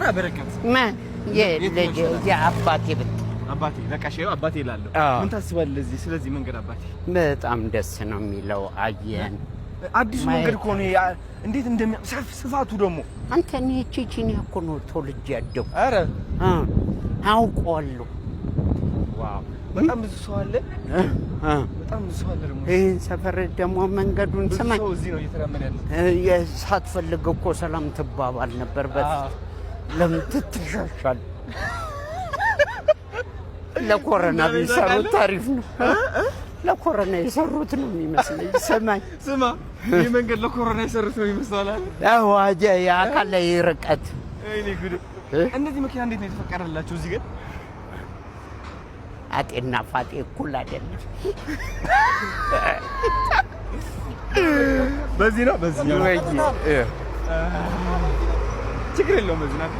ልጥራ በረከት ማን የልጅ የአባቴ ብት አባቴ በቃ እሺ፣ አባቴ እላለሁ። ምን ታስባለህ እዚህ ስለዚህ መንገድ አባቴ? በጣም ደስ ነው የሚለው። አየን አዲሱ መንገድ እኮ ነው። እንዴት እንደሚያ ስፋቱ ደግሞ። አንተ እኔ ቼቼንያ እኮ ነው ተወልጄ ያደግኩት። ኧረ አውቀዋለሁ። Wow፣ በጣም ብዙ ሰው አለ። በጣም ብዙ ሰው አለ ደግሞ። ይህን ሰፈር ደግሞ መንገዱን ብዙ ስማኝ፣ ሰው እዚህ ነው እየተራመደ ያለው። ሳትፈልግ እኮ ሰላም ትባባል ነበር በፊት። ለምን ትተሻሻል? ለኮረና ቢሰሩት አሪፍ ነው። ለኮረና የሰሩት ነው የሚመስለኝ። ስማኝ፣ ስማ፣ ይህ መንገድ ለኮሮና የሰሩት ነው ይመስላል አለ። አዎ፣ የአካላዊ ርቀት። ወይኔ ጉድ! እነዚህ መኪና እንዴት ነው የተፈቀደላቸው እዚህ ግን? አጤና ፋጤ እኩል አይደለም። በዚህ ነው፣ በዚህ ነው። ችግር የለውም። በዚህ ናት።